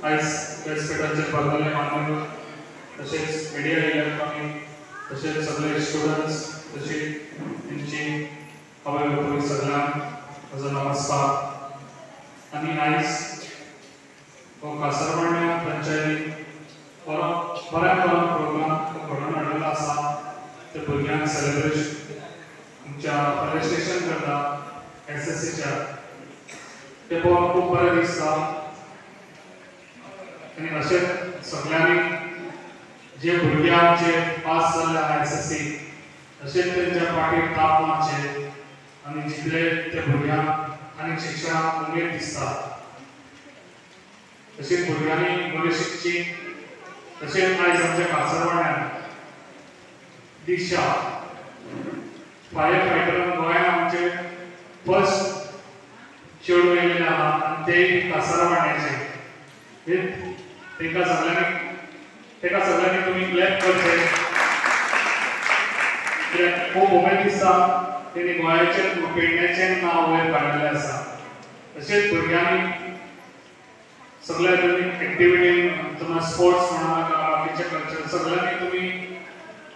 आयज व्यासपीठाचेर भरलेले मान्यवर, तशेंच मिडिया इलेक्ट्रॉनीक, तशेंच सगळे स्टुडंट्स, तशी तेंची आवय बापूय, सगळ्यांक म्हजो नमस्कार. आनी आयज हो कासारवाण्या पंचायतीन बरो बऱ्या बरो प्रोग्राम घडोवन हाडलेलो आसा. ते भुरग्यांक सेलिब्रेशन तुमच्या फेलिसिटेशन करता एसएससीच्या, ते पळोवन खूब बरें दिसता. आनी अशेंच सगळ्यांनी जे भुरगे आमचे पास जाल्ले आहा एसएससी, तशेंच तेंच्या फाटीर थाप मारचे आनी जितले ते भुरग्यांक आनी शिक्षणाक उमेद दिसता, तशीच भुरग्यांनी बरें शिकची. तशेंच आयज आमच्या कासारवाड्यान दिशा फायर फायटरान गोंयान आमचे फर्स्ट चेडूं येयलेलें आहा आनी तेय कासारवाड्याचे. तेंकां सगळ्यांनी तेका सगळ्यांनी तुमी क्लॅप करचे, कित्याक खूब उमेद दिसता तेणी गोंयाचें पेडण्याचें नांव वयर काडलेलें आसा. तशेंच भुरग्यांनी सगळ्या तुमी एक्टिविटीन, तुमकां स्पोर्ट्स म्हणा, बाकीचे कल्चर, सगळ्यांनी तुमी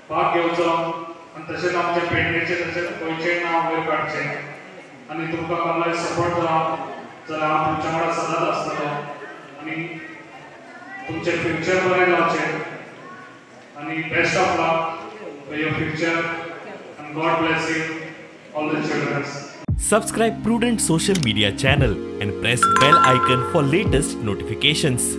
भाग घेवचो आनी तशेंच आमच्या पेडणेचें तशेंच गोंयचें नांव वयर काडचें. आनी तुमकां कसलोय सपोर्ट जावं जाल्यार हांव तुमच्या वांगडा सदांच आसतलो आनी तुमचें फ्युचर बरें जावचें. आनी best of luck for your future and God bless you all the childrens. Subscribe Prudent Social Media channel and press bell icon for latest notifications.